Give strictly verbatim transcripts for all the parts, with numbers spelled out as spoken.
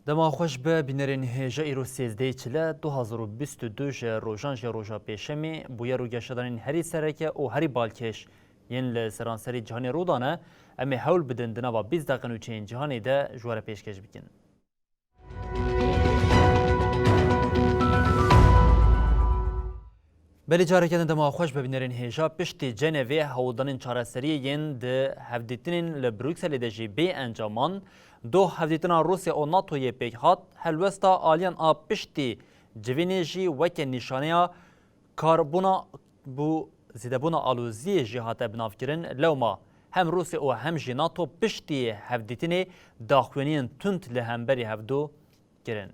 Dema xweş be bînerên hêja, îro sêzdehê çile du hazar û bîst û du ji rojan jî roja pêşemê, bûyer û geşedanên herî sereke û herî balkêş yên li seranserî cîhanê rû dane, em ê hewl bidin di nava bîst deqe nûçeyên cîhanê de ji we re pêşkêş bikin. Belê, careke din dema xweş be bînerên hêja. Piştî Cenevê hewldanên çareseriyê yên di hevdîtinên li Brukselê de jî bê encaman, doh hevdîtina Rûsya û NATOyê pêk hat, helwesta aliyan a piştî civînê jî weke nîşaneya karbûna bû zêdebûna aloziyê jî hate binavkirin. Lewma hem Rûsya û hem jî NATO piştî hevdîtinê daxuyaniyên tund li hemberî hevdû kirin.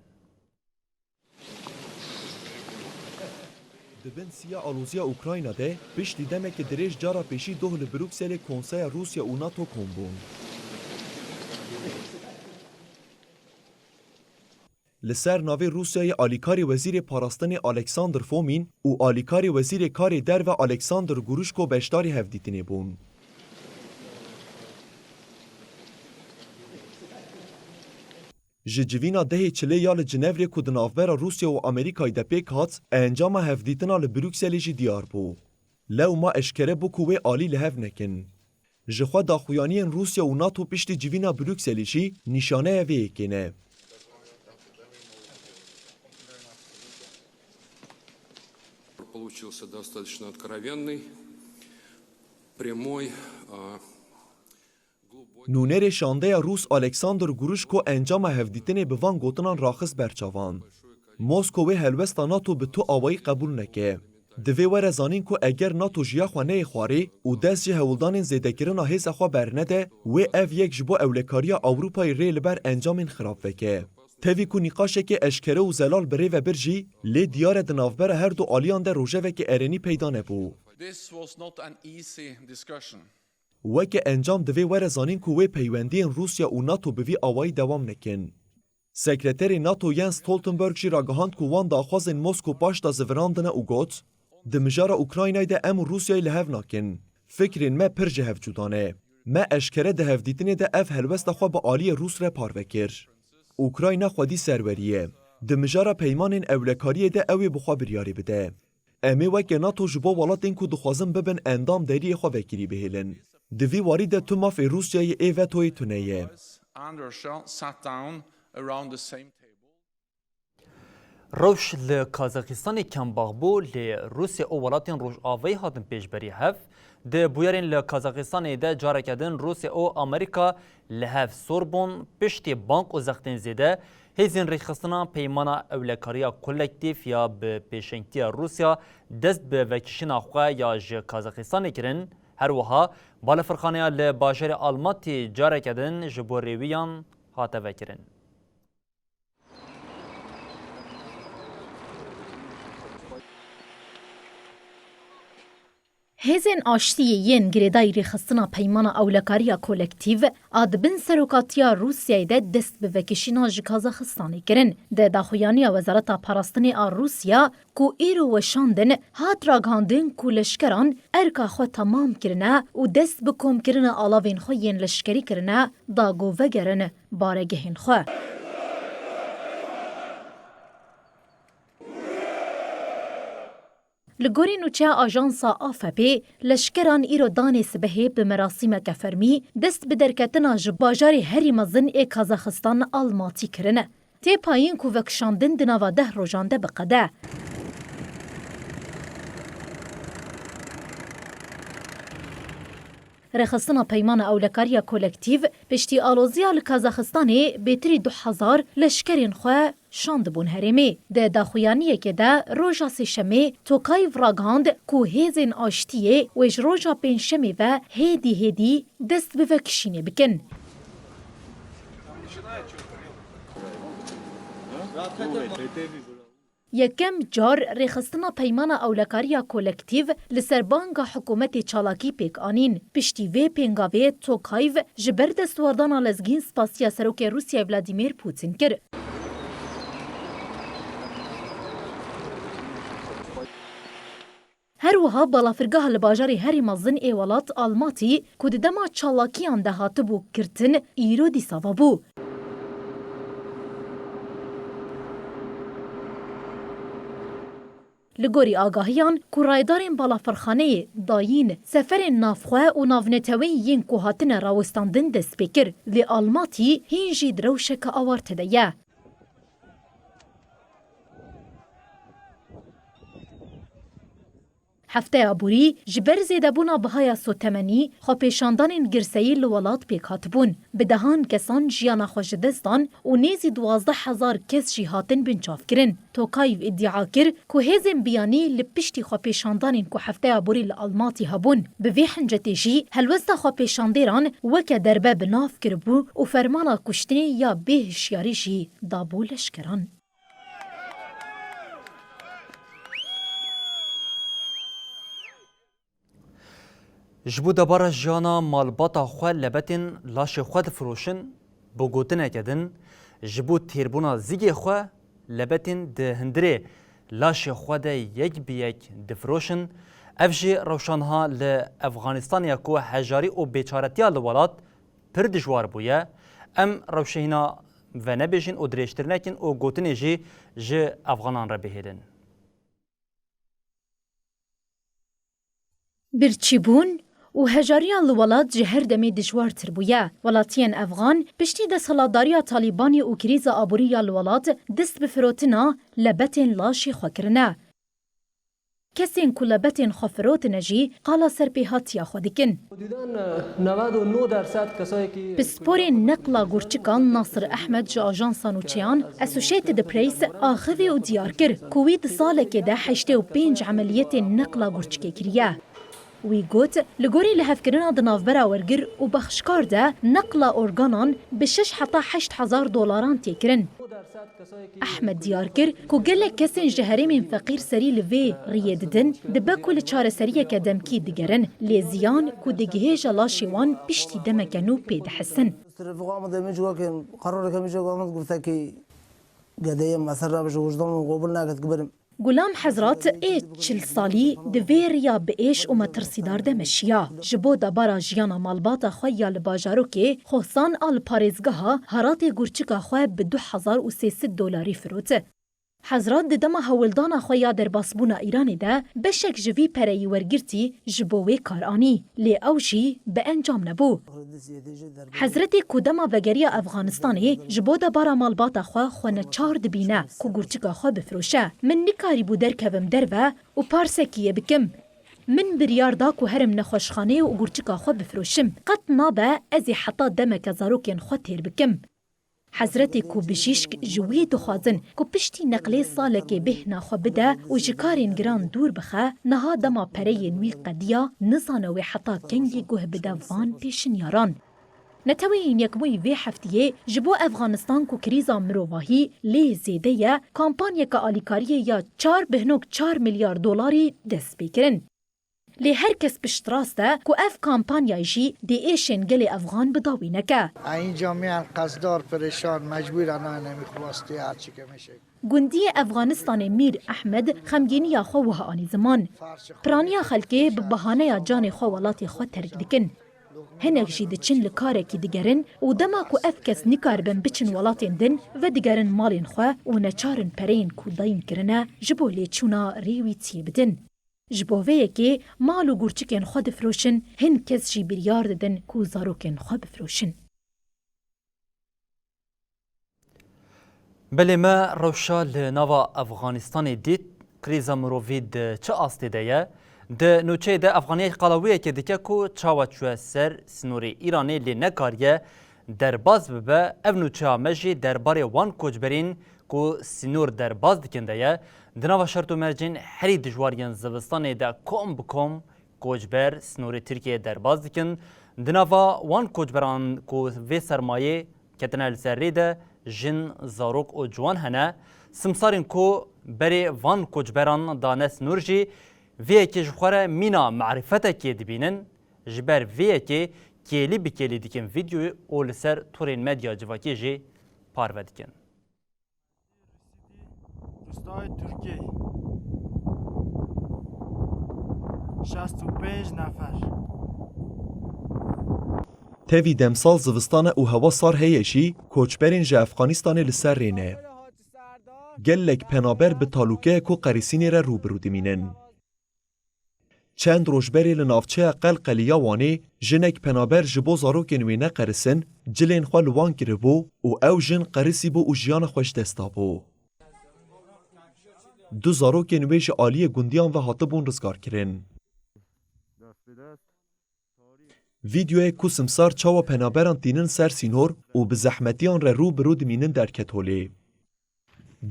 Di bin siya aloziya Ukrayna de piştî demeke dirêj cara pêşî doh li Brukselê Konseya Rûsya û NATO kom bûn. Li ser navê Rûsyayê alîkarê wezîrê parastinê Alexander Fomin û alîkarê wezîrê karê derve Alexander Gruşko beşdarî hevdîtinê bûn. Ji civîna dehê çilê ya li Cinevrê ku di navbera Rûsya û Amerîkayê de pêk hat, encama hevdîtina li Brukselê jî diyar bû. Lewma eşkere bû ku wê alî li hev nekin. Jixwe daxuyaniyên Rûsya û NATO piştî civîna Brukselê jî nîşaneya vê yekê ne. Получился достаточно откровенный, прямой, а, Nûnerê şandeya Rûs Alexander Gruşko encama hevdîtinê bi van gotinan raxist ber çavan. Mosko wê helwesta NATO bi tu awayî qebûl neke. Divê were zanîn ku eger NATO jiya xwe neyê xwarê û dest ji hewldanên zêdekirina hêza xwe bernede, wê ev yek ji bo ewlekariya Ewropayê rê li ber encamên xirab veke. Tevî ku nîqaşekê eşkere û zelal bi rê ve bir jî, lê diyar e di navbera her du aliyan de rojevekê erênî peyda nebû. This was not an easy discussion. Weke encam divê were zanîn ku wê peywendiyên Rûsya û NATO bi vî awayî dewam nekin. Sekreterê NATO Jens Stoltenberg jî ragihand ku wan daxwazên Mosko paş de zivirandine û got, Di mijara Ukraynayê de em û Rûsyayê li hev nakin. Fikrên me pir ji hev cuda ne. Me eşkere di hevdîtinê de ev helwesta xwe bi aliyê Rûs re parve kir. Ukrayna xwedî serwerî ye. Di mijara peymanên ewlekariyê de ew ê bi xwe biryarê bide. Em ê weke NATO ji bo welatên ku dixwazin bibin endam deriyê xwe vekirî bihêlin. Di vî warî de tu mafê Rûsyayê ê vetoyê tune ye. And Russia sat down around the same table. Rewş li Kazaxistanê kembax bû, lê Rûsya û welatên Rojavayî hatin pêşberî hev. Di bûyerên li Kazaxistanê de careke din Rûsya û Amerîka li hev sor bûn. Piştî bang û zextên zêde, hêzên rêxistina Peymana Ewlekariya Kolektîf ya bi pêşengtiya Rûsya dest bi vekişîna xwe ya ji Kazaxistanê kirin. Her wiha balafirxaneya li bajarê Almatî careke din ji bo rêwiyan hate vekirin. Hêzên aştiyê yên girêdayî rêxistina Peymana Ewlekariya Kolektîv a di bin serokatiya Rûsyayê de dest bi vekişîna ji Kazaxistanê kirin. Di daxuyaniya Wezareta Parastinê a Rûsya ku îro weşandin, hat ragihandin ku leşkeran erka xwe temam kirine û dest bi komkirina alavên xwe yên leşkerî kirine, da ku vegerin baregehên xwe. Li gorî nûçeya ajansa A F P, leşkeran îro danê sibehê bi merasîmeke fermî dest bi derketina ji bajarê herî mezin ê Kazaxistan Almatî kirine. Tê payîn ku vekişandin di nava deh rojan de biqede. Rêxistina Peymana Ewlekariya Kolektîv piştî aloziya li Kazaxistanê bêtirî du hezar leşkerên xwe şandibûn herêmê. Di daxuyaniyekê de roja Sêşemê Tokayev ragihand ku hêzên aştiyê wê ji roja Pêncşemê ve hêdî hêdî dest bi vekişînê bikin. Yekem car rêxistina Peymana Ewlekariya Kolektîv li ser banga hikûmetê çalakî pêk anîn. Piştî vê pêngavê Tokayev ji ber destwerdana lezgîn spasiya Serokê Rûsyayê Vladimir Putin kir. Her wiha balafirgeha li bajarê herî mezin ê welat Almatî ku di dema çalakiyan de hatibû girtin, îro dîsa vebû. Li gorî agahiyan ku rayedarên balafirxaneyê dayîn, seferên navxwe û navneteweyî yên ku hatine rawestandin dest pê kir, lê Almatî hîn jî di rewşeke awarte de ye. Hefteya borî, ji ber zêdebûna bihaya sotemenî, xwepêşandanên girseyî li welat pêk hatibûn. Bi dehan kesan jiyana xwe ji dest dan û nêzî duwazdeh hezar kes jî hatin binçavkirin. Tokayev îdia kir ku hêzên biyanî li piştî xwepêşandanên ku hefteya borî li Almatî hebûn, bi vê hincetê jî helwesta xwepêşandêran weke derbe bi nav kiribû û fermana kuştinê ya bê hişyarî jî dabû leşkeran. Ji bo debara jiyana malbata xwe lebetên laşê xwe difiroşin, bi gotineke din, ji bo têrbûna zîgê xwe lebetên di hundirê laşê xwe de yek bi yek difiroşin. Ev jî rewşa niha li Efxanistanê ye ku hejarî û bêçaretiya li welat pir dijwar bûye. Em rewşehîna venebêjin û dirêjtir nekin û gotinê jî ji Efxanan re bihêlin. Birçîbûn û hejariya li welat ji her demê dijwartir bûye. Welatiyên Efxan piştî desthilatdariya Talîbanê û krîza aborî ya li welat dest bi firotina lebetên laşê xwe kirine. Kesên ku lebetên xwe firotine jî qala serpêhatiya xwe dikin. حدوداً نود و نه درصد کسایی که Pisporên neqla gurçikan Nasir Ehmed ji Ajansa Nûçeyan Associated Press axivî û diyar kir ku wî di salekê de heştê û pênc emeliyetên neqla gurçikê kiriye. Wî got, li gorî lihevkirina di navbera wergir û bexşkar de neqla organan bi şeş heta heşt hezar dolaran tê kirin. Ehmed diyar kir ku gelek kesên ji herêmên feqîr serî li vê riyê didin, dibe ku li çareseriyeke demkî digerin, lê ziyan ku digihêje laşê wan piştî demeke nû pê dihesin. Rifîqa min demê ji we ke qerareke min ji we gufte ki gedeyê me ser re bi ji wijdan min qobil nake ki birim. Gulam Hezrat ê çil salî di vê riya bi êş û metirsîdar de meşiya. Ji bo debara jiyana malbata xwe ya li bajarokê Xosan a li parêzgeha Heratê gurçika xwe bi du hezar û sê sed dolarî firot. Hezrat di dema hewldana xwe ya derbasbûna Îranê de beşek ji vî pereyî wergirtî ji bo wê kar anî, lê ew jî bi encam nebû. Hezretê ku dema vegeriya Efxanistanê ji bo debara malbata xwe xwe neçar dibîne ku gurçika xwe bifiroşe. Min nikarîbû derkevim derve û parsekiyê bikim. Min biryar da ku herim nexweşxaneyê û gurçika xwe bifiroşim. Qet nabe ez ê heta demeke zarokên xwe têr bikim. Hezretê ku bijîşk ji wî dixwazin ku piştî neqlê salekê bêhna xwe bide û ji karên giran dûr bixe, niha dema pereyên wî qediya, nizane wê heta kengî guh bide van pêşinyaran. Neteweyên Yekbûyî vê heftiyê ji bo Efxanistan ku krîza mirovahî lê zêde ye, kampanyeke alîkariyê ya çar bihnok çar milyar dolarî dest pê kirin. Lê her kes piştrast e ku ev kampanya jî dê êşên gelê Efxan bi dawî neke. این جامعه قصدار پریشان مجبور الان نمیخواستی هرچی که میشه. Gundiyê Efxanistanê Mîr Ehmed xemgîniya xwe wiha anî ziman. Piraniya xelkê bi bahaneya canê xwe welatê xwe terk dikin. Hinek jî diçin li karekî digerin û dema ku ev kes nikaribin biçin welatên din, vedigerin malên xwe û neçar in pereyên ku dayîn kirine ji bo lêçûna rê wî tiyê bidin. Ji bo vê yekê mal û gurçikên xwe difiroşin, hin kes jî biryar didin ku zarokên xwe bifiroşin. Belê me rewşa li nava Efxanistanê dît, krîza mirovî di çi astê de ye? Di nûçeyê de Efxaniyek qala wê yekê dike ku çawa çûye ser sînorê Îranê lê nekariye derbas bibe. Ev nûçeya me jî derbarê wan koçberên ku sînor derbas dikin de ye. Di nava şert û mercên herî dijwar yên zivistanê de kom bi kom koçber sînorê Tirkiyeyê derbas dikin. Di nava wan koçberan ku vê sermayê ketine li ser rê de jin, zarok û ciwan hene. Simsarên ku berê van koçberan dane sînor jî vê yekê ji xwe re mîna marîfetekê dibînin. Ji ber vê yekê kêlî bi kêlî dikin vîdyoyê û li ser torên medya civakî jî parve dikin. Rûstayê Tirkiyeyê şêst û pênc nefer. Tevî demsal zivistan e û hewa sar heye jî, koçberên ji Efxanistanê li ser rê ne. Gelek penaber bi talûkeyeko qerisînê re rû bi rû dimînin. Çend roj berê li navçeya Qelqelî ya Wanê jinek penaber ji bo zarokên wê neqerisin, cilên xwe li wan kiribû û ew jin qerisîbû û jiyana xwe ji dest dabû. Du zarokên wê ji aliyê gundiyan ve hatibûn rizgarkirin. Vîdeoyê ku simsar çawa penaberan tînin ser sînor û bi zehmetiyan re rû bi rû dimînin derket holê.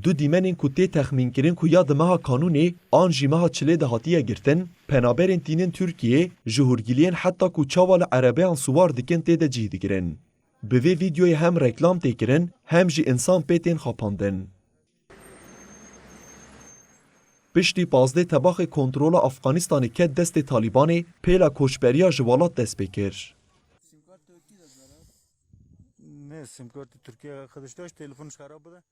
Du dîmenên ku tê texmînkirin ku ya di meha kanûnê an jî meha çilê de hatiye girtin, penaberên tînin Tirkiyeyê ji hûrgiliyên heta ku çawa li erebeyan siwar dikin tê de cih digirin. Bi vê vîdeoyê hem reklam tê kirin, hem jî însan pê tên xapandin. Piştî pazdeh Tebaxê kontrola Afxanistanê ket destê Talîbanê, pêla koçberiya ji welat dest pê kir. Ne, sim kartı Türkiye arkadaşlar, telefonunuz harap da.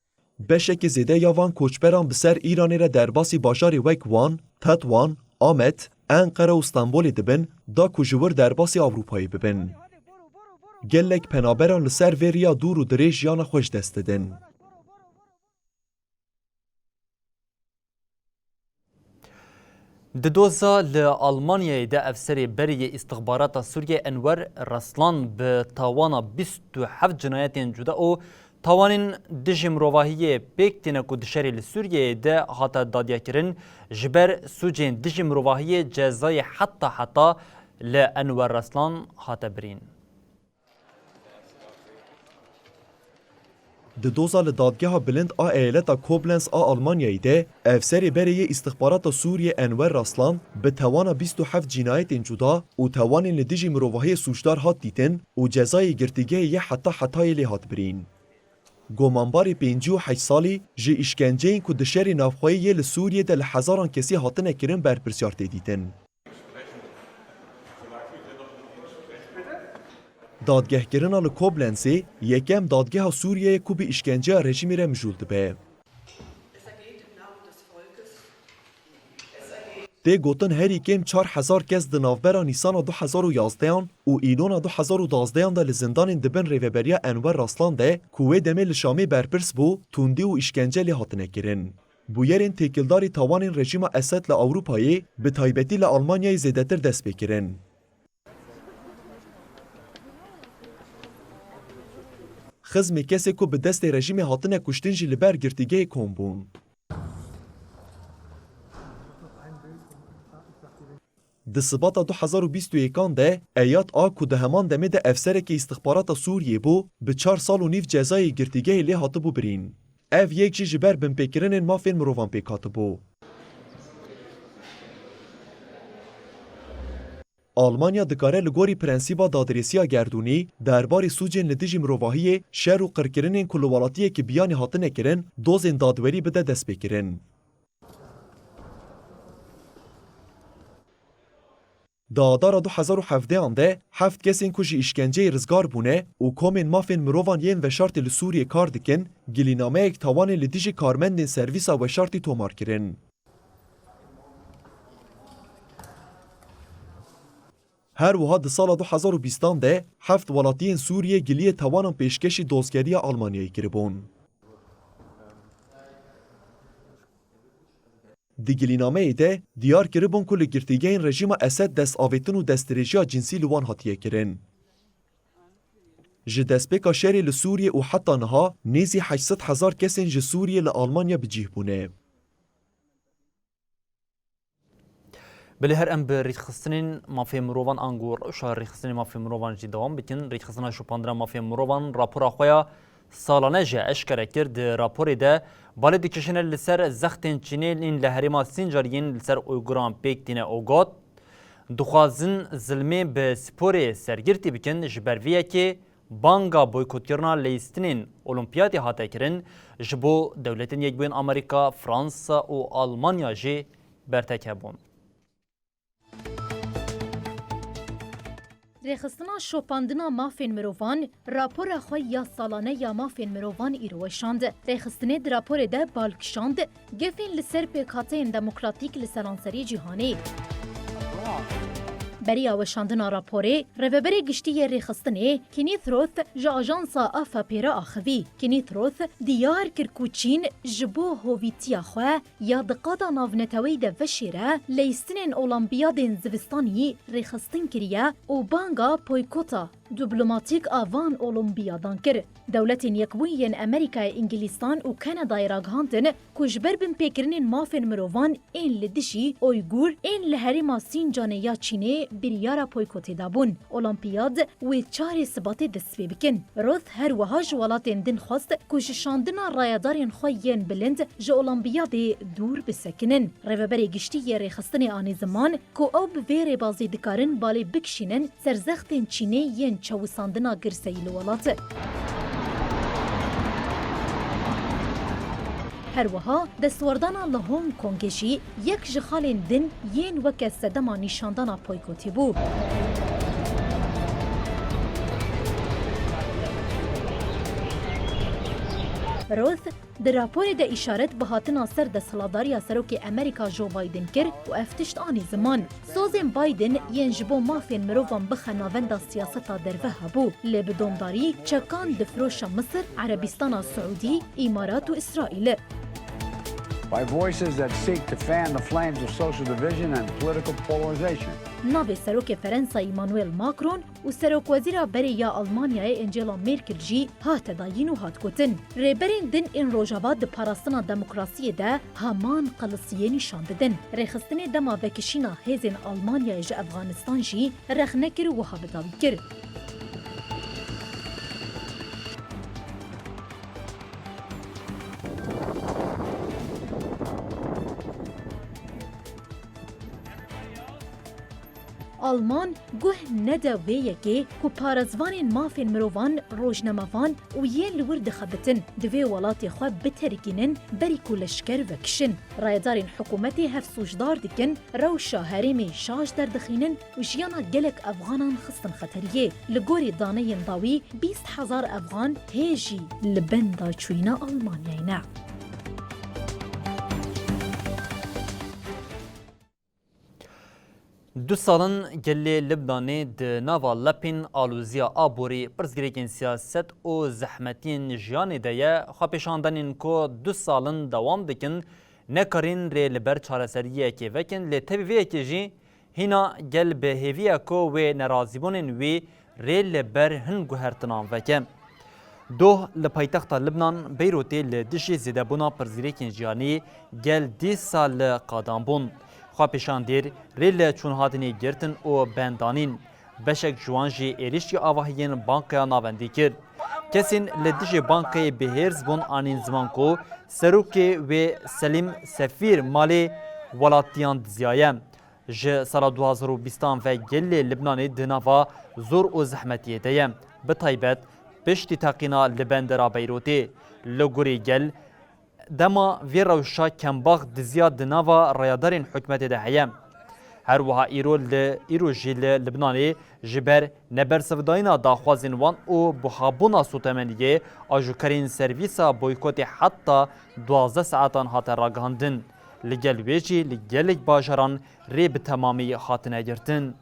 Beşekê zêde ya van koçberan bi ser Îranê re derbasî bajarê wek Wan, Tetwan, Amed, Enqere û Stenbolê dibin, da ku ji wir derbasî Ewropayê bibin. Gelek penaberan li ser vê riya dûr û dirêj jiyana xwe ji dest didin. Di doza li Almanyayê de efserê berê yê îstixbarata Sûriyê Enwer Reslan bi tawana bîst û heft cinayetên cuda û tawanên dijî mirovahiyê pêk tîne ku di şerê li Sûriyeyê de hate dadyekirin, ji ber sûcên dijî mirovahiyê cezayê heta heta li Enwer Reslan hate birîn. Di doza li Dadgeha Bilind a Eyaleta Koblenz a Almanyayê de, efserê berê yê îstixbarata Sûriyê Enwer Raslan bi tewana bîst û heft cînayetên cuda û tewanên li dijî mirovahiyê sûcdar hat dîtin û cezayê girtîgehê yê heta hetayê lê hat birîn. Gomanbarê pêncî û heşt salî ji îşkenceyên ku di şerê navxweyî yê li Sûriyê de li hezaran kesî hatine kirin berpirsiyar tê dîtin. Dadgehkirina li Koblenzê yekem dadgeha Sûriyeyê ku bi îşkenceya rejîmê re mijûl dibe. Tê gotin herî kêm çar hezar kes di navbera Nîsana du hezar û yazdeyan û Îlona du hezar û dazdeyan de li zindanên di bin rêveberiya Enwer Raslan de ku wê demê li Şamê berpirs bû, tundî û îşkence lê hatine kirin. Bûyerên têkildarî tawanên rejîma Esed li Ewropayê, bi taybetî li Almanyayê zêdetir dest pê kirin. Xizmê kesê ku bi destê rejîmê hatine kuştin jî li ber girtîgehê kom bûn. Di Sibata du hezar û bîst û yekan de Eyad A ku di heman demê de efserekî îstixbarata Sûriyê bû, bi çar sal û nîv cezayê girtîgehê lê hatibû birîn. Ev yek jî ji ber binpêkirinên mafên mirovan pêk hatibû. Almanya dikare li gorî prensîba dadrêsiya gerdûnî derbarê sûcên li dijî mirovahiyê, şer û qirkirinên ku li welatiyekî biyanî hatine kirin, dozên dadwerî bide destpêkirin. Di Adara du hezar û hevdeyan de heft kesên ku ji îşkenceyê rizgar bûne û komên mafên mirovan yên veşartî li Sûriyê kar dikin, gilînameyek tawanê li dijî karmendên servîsa weşartî tomar kirin. Her wiha di sala du hezar û bîstan de heft welatiyên Sûriyê giliyê tawanan pêşkêşî dozgeriya Almanyayê kiribûn. Di gilînameyê de diyar kiribûn ku li girtîgehên rejîma Esed destavêtin û destdirêjiya cinsî li wan hatiye kirin. Ji destpêka şerê li Sûriyê û heta niha nêzî heşt sed hezar kesên ji Sûriyê li Almanya bi cih bûne. Belê her em bi rêxistinên mafê mirovan ango rewşa rêxistinên mafê mirovan jî dewam bikin. Rêxistina Şopandina Mafê Mirovan rapora xwe ya salane jî eşkere kir. Di raporê de balê dikişîne li ser zextên Çînê yên li herêma Sincar yên li ser Uyguran pêk tîne û got, dixwazin zilmê bi sporê sergirtî bikin, ji ber vê yekê banga boykotkirina leyîstinên Olimpiyatê hate kirin, ji bo Dewletên Yekbûyên Amerîka, Fransa û Almanya jî bertek hebûn. Rêxistina Şopandina Mafên Mirovan rapora xwe ya salane ya mafên mirovan îro weşand. Rêxistinê di raporê de bal kişand, gefên li ser pêkhateyên demokratîk li seranserî cîhanê. Beriya weşandina raporê, Rêveberê Giştî yê Rêxistinê Kenneth Roth ji ajansa A F P re axivî. Kenneth Roth diyar kir ku Çîn ji bo hovîtiya xwe ya di qada navneteweyî de veşêre, leyistinên Olimpiyadên zivistanî rêxistin kiriye û banga boykota diplomatîk a van Olimpiyadan kir. Dewletên Yekbûyî yên Amerîkayê, Îngilîstan û Kanadayê ragihandin ku ji ber binpêkirinên mafên mirovan ên li dijî Uygur ên li herêma Sincanê ya Çînê biryara boykotê dabûn. Olimpiyad wê çarê Sibatê dest pê bikin. Roth her wiha ji welatên din xwest ku ji şandina rayedarên xwe yên bilind ji Olimpiyadê dûr bisekinin. Rêveberê Giştî yê Rêxistinê anî ziman ku ew bi vê rêbazê dikarin balê bikişînin ser zextên Çînê yên çewisandina girseyî li welat. Her wiha destwerdana li Hong Kongê jî yek ji xalên din yên weke sedema nîşandana boykotê bû. Roth di raporê de îşaret bi hatina ser desthilatdariya Serokê Amerîka Joe Biden kir û ev tişt anî ziman. Sozên Biden yên ji bo mafên mirovan bixe navenda siyaseta derve hebû, lê bi domdarî çekan difiroşa Misir, Erebistana Siûdî, Îmarat û Îsraîl. By voices that seek to fan the flames of social division and political polarization. Navê Serokê Ferensa Emmanuel Macron û Serokwezîra berê ya Almanyayê Angela Merkel jî hate dayîn û hat gotin, rêberên din ên Rojava di parastina demokrasiyê de heman qelisiyê nîşan didin. Rêxistinê dema vekişîna hêzên Almanyayê ji Efxanistan jî rexne kir û wiha bi dawî kir. Alman guh nede vê yekê ku parêzvanên mafên mirovan, rojnamevan û yên li wir dixebitin di vê welatê xwe biterikînin berî ku leşker vekişin. Rayedarên hikûmetê hev sûcdar dikin, rewşa herêmê şaş derdixînin û jiyana gelek Efxanan xistin xeteriyê. Li gorî daneyên dawî bîst hezar Efxan hê jî li benda çûyîna Almanyayê ne. Du sal in gelê Libnanê di nava lepên alûziya aborî, pirsgirêkên siyaset û zehmetiyên jiyanê de ye. Xwepêşandanên ku du sal in dewam dikin, nekarîn rê li ber çareseriyekê vekin, lê tevî vê yekê jî hîna gel bi hêvî ye ku wê nerazîbûnên wî rê li ber hin guhertinan veke. Doh li paytexta Libnan Beyrûtê li dijî zêdebûna pirsgirêkên jiyanî gel dîsa li qadan bûn. Xwepêşandêr rê li çûnhatinê girtin û bendanîn. Beşek ji wan jî êrîşî avahiyên Bankeya Navendî kir. Kesên li dijî bankeyê bihêrs bûn anîn ziman ku serokê wê Selîm Sefîr malê welatiyan diziyaye. Ji sala du hazar û bîstan ve gelê Libnanê di nava zor û zehmetiyê de ye. Bi taybet piştî teqîna li bendera Beyrûtê. Li gorî gel, dema vê rewşa kembax diziya di nava rayedarên hikûmetê de heye. Her wiha îro li, îro jî li Libnanê ji ber nebersivdayîna daxwazên wan û buhabûna sotemeniyê, ajokarên servîsa boykotê heta duwazdeh saetan hate ragihandin. Li gel wê jî li gelek bajaran rê bi temamî hatine girtin.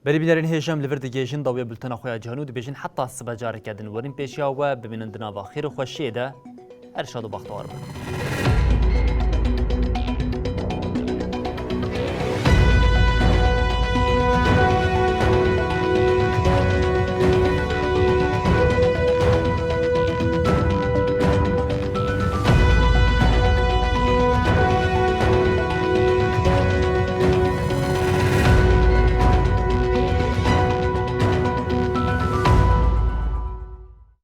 Berî bînerên hêja, em li vir digihêjin dawî bultena xwe ya cîhanî û dibêjin heta sibe careke din werin pêşiya we, bimînin di nava xêr û xweşiyê de. Her şad û bextewar bin.